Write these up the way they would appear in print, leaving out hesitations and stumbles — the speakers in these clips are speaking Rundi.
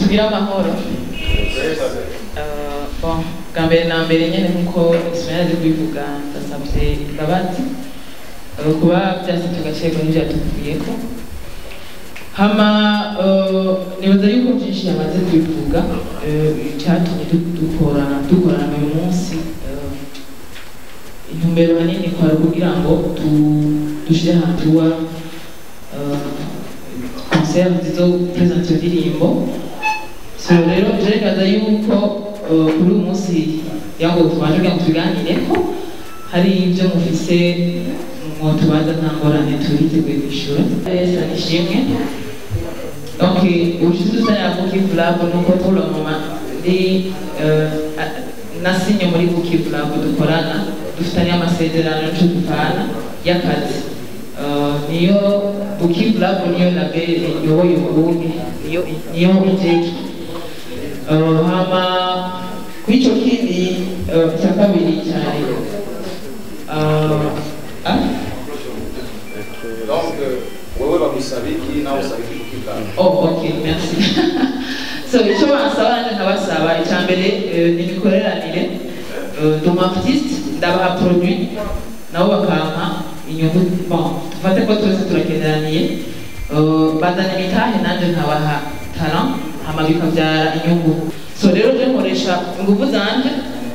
Tugire amahoro. Bon, bwa mbere na mbere nyene, nkuko Ismael aje kubivuga, ndasabye imbabazi kuba byasabye agaciro ntivyatuvuyeko. Hama nibaza yuko byinshi yamaze kubivuga, icyatumye dukorana uyu munsi. Intumbero hanini kwari kugira ngo dushire hantu wa concert zizo presenta iyo ndirimbo. So rero je nibaza yuko kuri uyu munsi yango twaje kugira ngo tubiganireko. Hari ibyo mufise mwotubaza, nta ngorane, turiteguye kwishura. Yesu nishimwe. Donc ubushize dufitanye na Bukivu Lab, nuko pour le moment ndi nasinye muri Bukivu Lab, dukorana, dufitanye amasezerano nico dupfana y'akazi. Niyo Bukivu Lab, niyo label iyoboye Uburundi, niyo ijejwe. Hama kuri ico kindi cya kabiri cyane ah? Donc, wewe bagusaba iki, nawe usaba iki Bukivu Lab? Oh, ok, merci. So, icyo bansaba nanjye nkabasaba, icya mbere ni imikoreranire. Ndi umu artiste, ndabaha produit, nabo bakampa inyungu. Bon, dufate ko twese turakeneraniye. Bazana imitahe, nanjye nkabaha talent, hama bikabyara inyungu. So rero je nkoresha ingufu zanje,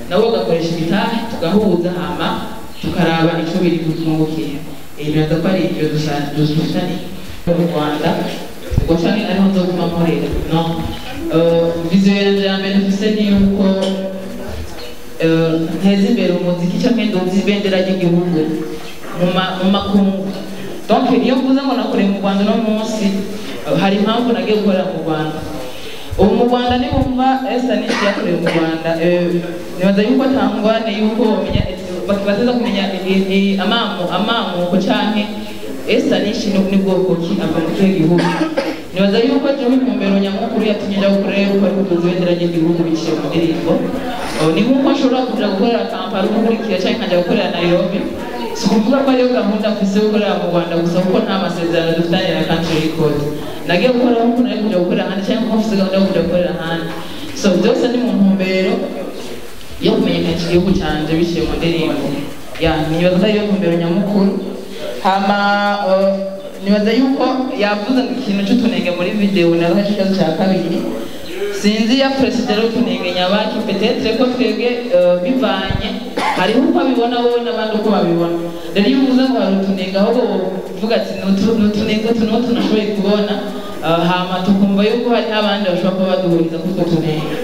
nabo bagakoresha imitahe, tugahuza, hama tukaraba icyo biri butwungukiye. Nibaza ko ari ibyo dufitanye mu Rwanda ubwo canke ariho nzoguma nkorera. No, vision yanje ya mbere mfise ni yuko nteza imbere umuziki canke nduza ibendera ry'igihugu mu makungu. Donc iyo mvuze ngo nakoreye mu Rwanda uno munsi, hari impamvu nagiye gukorera mu Rwanda. Ubu mu Rwanda nibumva Esther Nish yakorewe mu Rwanda, nibaza yuko atangwane yuko bamenya, bateza kumenya amamuko canke Esther Nish ni bwoko ki, ava mu kihe gihugu. Nibaza yuko jewe intumbero nyamukuru yatumye nja gukorera yuko ari kuduza ibendera ry'igihugu biciye mu ndirimbo. Ni nk'uko nshobora kuja gukorera Kampala ukurikira canke nkaja gukorera Nairobi. Si ukuvuga ko ariyo gahunda mfise yo gukorera mu Rwanda gusa, kuko nta masezerano dufitanye na Country Record. Nagiye gukora nkuko nari kuja gukorera ahandi canke nkuko mfise gahunda yo kuja gukorera ahandi. So byose ni mu ntumbero yo kumenyekanisha igihugu canje biciye mu ndirimbo. Ya, nibaza ko ariyo ntumbero nyamukuru. Hama nibaza yuko yavuze ngo ikintu c'utunenge muri video, nazo ikibazo cya kabiri. Sinzi ya perezida utunenge nyabaki, peut-être ko twebwe bivanye, hariho uko abibona wowe n'abandi uko babibona. Rero iyo uvuze ngo hari utunenge, ahubwo uvuga ati ni utunenge utu n'utu nashoboye kubona, hama tukumva yuko hariho abandi bashobora kuba baduhuriza kuri utwo tunenge.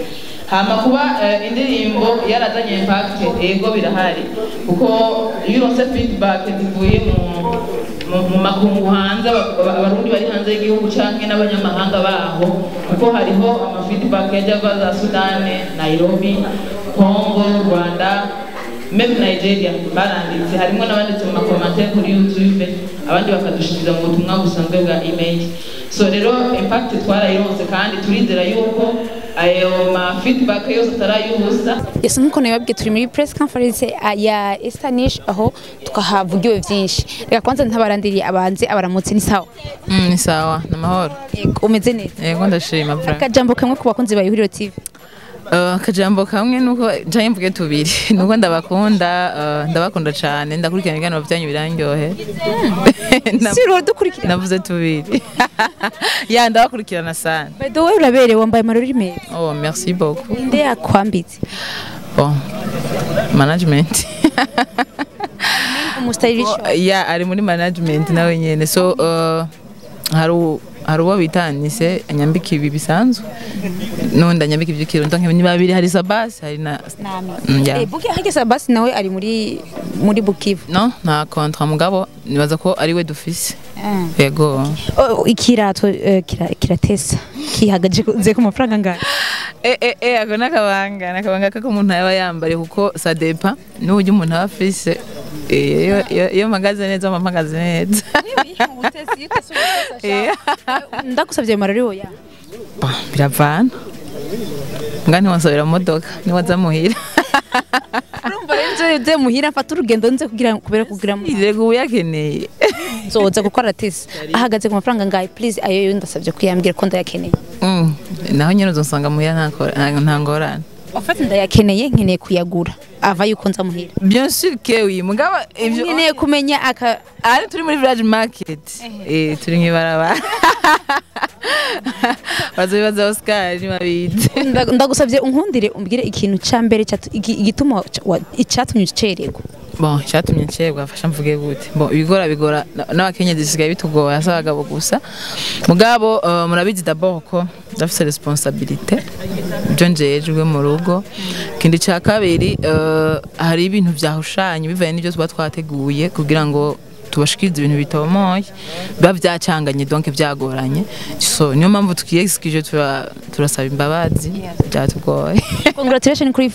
Hama kuba indirimbo yarazanye impact, ego birahari, kuko iyo uronse feedback zivuye mu makungu hanze, Abarundi bari hanze y'igihugu canke n'abanyamahanga baho, kuko hariho ama feedback yajya ava za Sudani, Nairobi, Congo, Rwanda, même Nigeria baranditse, harimo n'abanditse mu ma commentaires kuri YouTube, abandi bakadushikiza mu butumwa busanzwe bwa email. So rero impact twarayironse, kandi turizera yuko ayo ma feedback yose atarayubusa. Yes, nkuko nabibabwiye, turi muri press conference ya Esther Nish, aho tukahavugiwe byinshi. Reka kwanza ntabarandiriye, abanze abaramutse. Ni sawa? Ni sawa, ni amahoro. Yego, umeze neza? Yego, ndashima vraiment. Akajambo kamwe ku bakunzi ba Ihuriro TV. Akajambo kamwe nuko ncanke mvuge tubiri, nuko ndabakunda, ndabakunda cane, ndakurikirana ibiganiro byanyu, birandyohe. Si dukurikira. Navuze tubiri ya, ndabakurikirana sana. By the way, uraberewe, wambaye amarori meza. Oh, merci beaucoup. Ninde yakwambitse? Bon, management. Umu stylist? Ya, ari muri management nawe nyene. So hari uwo bita Anise anyambika ibi bisanzwe, n'undi anyambika iby'ikirundo. Donc ni babiri, hari Sabasi, hari na ya. Eh, Buki hageze, basi nawe ari muri Bukivu? No, nta contrat, mugabo nibaza ko ari we dufise, yego. Oh, ikirato kiratesa kihagaje ku mafaranga angahe? Eh, ako nakabanga, nakabanga kako umuntu yaba yambariye, kuko ça dépend n'uburyo umuntu aba afise. Iyo mpagaze neza, mba mpagaze neza. Ndagusabye ayo marori oya? Bah, biravana nga ntiwansabira mu modoka niwaza muhira. Urumva rero Nze muhira mfata urugendo nze kugira kubera kugira Irego uyakeneye. Nzoza gukora test. Ahagaze ku mafaranga ngaye, please, ayo yo ndasabye kuyambwira ko ndayakeneye. Naho nyene uzosanga muhira nta ngorane. Ufite ndayakeneye, nkeneye kuyagura ava yuko nza muhira. Bien sûr que oui, mugabo ivyo nkeneye kumenya aka ari turi muri village market. Turi mw'ibarabara. Bazobibaza Oscar nibabizi. Ndagusabye unkundire umbwire ikintu ca mbere igituma icatumye ucererwa. Bon, cyatumye ncererwa, afasha mvuge gute? Bon, ibigora bigora n'abakenyezi bisigaye bitugora, si abagabo gusa. Mugabo murabizi d'abord ko ndafise responsabilité ibyo njejwe mu rugo. Ikindi cya kabiri, hari ibintu vyahushanye bivanye n'ibyo tuba twateguye kugira ngo tubashikirize ibintu bitomoye, biba vyacanganye, donc vyagoranye. So niyo mpamvu twiyexcuse, turasaba imbabazi, byatugoye. Congratulations kuri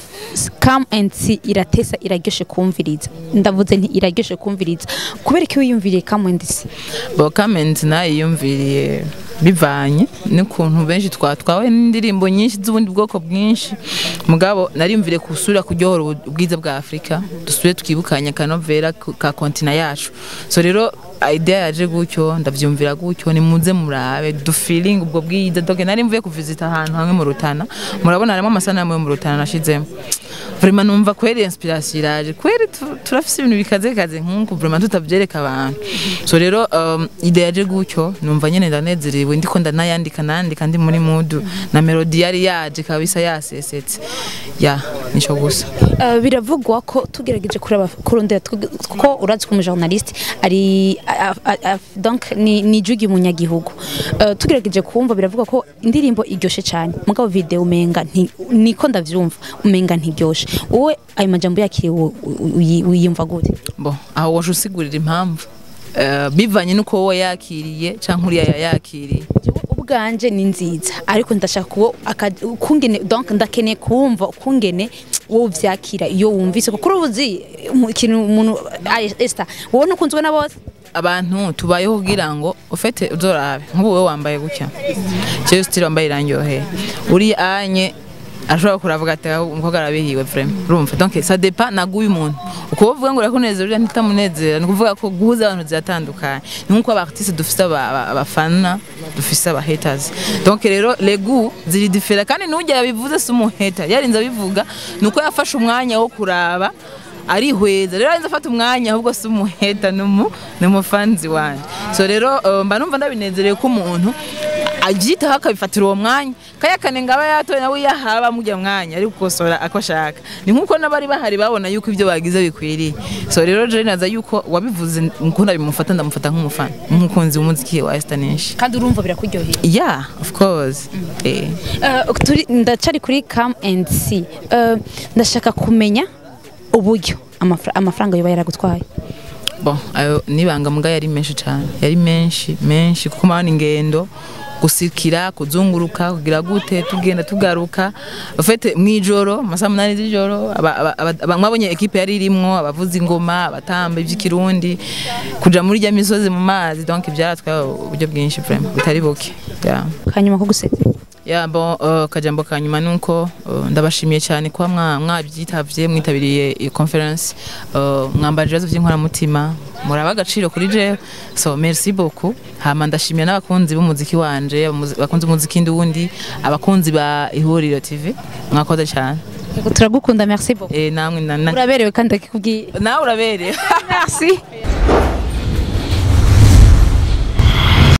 Come and See, iratesa, iraryoshe kumviriza. Ndavuze nti iraryoshe kumviriza kubera ko wiyumviriye Come and See. Bo comment nayiyumviriye bivanye n'ukuntu benshi twatwawe n'indirimbo nyinshi z'ubundi bwoko bwinshi, mugabo nariyumviriye kusubira kuryohora ubwiza bwa Afrika, dusubire twibukanye akanovera ka continent yacu. So rero idea yaje gutyo, ndavyumvira gutyo, nimuze murabe du feeling ubwo bwiza. Donc nari mvuye kuvisita ahantu hamwe mu Rutana, murabona harimo amasanamu yo mu Rutana nashizemo. Vraiment numva kweri inspiration iraje, kweri turafise ibintu bikaze kaze nkunku vraiment tutavyereka abantu. So rero idea yaje gutyo, numva nyene ndanezerewe, ndiko ndanayandika, nandika ndi muri mood na melody yari yaje kabisa yasesetse ya nico gusa. Biravugwa ko tugerageje kuraba kurondera ko urazi ko umujournaliste ari donc ni jugi munyagihugu. Tugerageje kumva biravugwa ko indirimbo iryoshe cyane, mugabo video umenga niko ndavyumva umenga ntiryoshe. Wowe ayo majambo yakiriye wiyumva gute? Bon, aho waje usigurira impamvu bivanye nuko wowe yakiriye canke uriya yayakiriye. Ubwanje ni nziza, ariko ndashaka kuwo ukungene, donc ndakeneye kumva ukungene wowe uvyakira iyo wumvise, kuko uruzi ikintu umuntu Esther wowe ntukunzwe na bose. Abantu tubayeho kugira ngo ufete uzorabe nk'ubu wowe wambaye gutya, jewe style wambaye irandyoheye, uri anye ashobora kuravuga ati umukobwa arabihiwe vraiment, urumva? Donc ça dépend naguye umuntu uko uvuga ngo urakunezera uriya ntitamunezera. Ni ukuvuga ko guhuza abantu ziratandukanye, ni nkuko aba artiste dufise abafana, dufise aba haters. Donc rero les goûts ziri différents, kandi n'ujya yabivuze si umu hater, yarinze abivuga nuko yafashe umwanya wo kuraba arihweza. Rero arinze afata umwanya, ahubwo si umu hater, n'umufanzi wanje. So rero mba numva ndabinezerewe ko umuntu abyitaho akabifatira uwo mwanya, kayakane ngaba yatoye nawe yahaba mujya mwanya ari gukosora ako ashaka, ni nkuko n'abari bahari babona yuko ibyo bagize bikwiriye. So rero je naza yuko wabivuze nkunda bimufata, ndamufata nk'umufana, nk'umukunzi w'umuziki wa Esther Nish. Kandi urumva birakuryoheye? Yeah, of course. Ndacari kuri Come and See. Ndashaka kumenya uburyo amafaranga yoba yaragutwaye. Bon, ayo nibanga, mbwa yari menshi cyane, yari menshi menshi, kuko mabana ingendo, gusikira, kuzunguruka, kugira gute, tugenda tugaruka ufite mwijoro amasaha 8 z'ijoro, mwabonye équipe yari irimwo abavuza ingoma, abatamba iby'ikirundi, kuja muri rya misozi mu mazi, donc byaratwaye uburyo bwinshi vraiment butari buke, yeah. Kanyuma ko gusetse. Ya bon, kajambo kanyuma nuko ndabashimiye cyane kuba mwabyitavye, mwitabiriye iyi conference, mwambaje ibibazo by'inkoramutima, muraba agaciro kuri jewe, so merci beaucoup. Hama ndashimiye n'abakunzi b'umuziki wanje, abakunzi b'umuziki ndundi, abakunzi ba Ihuriro TV, mwakoze cyane. Yego, turagukunda, merci beaucoup. Namwe Uraberewe kandi ndakikubwiye. Nawe uraberewe. Merci.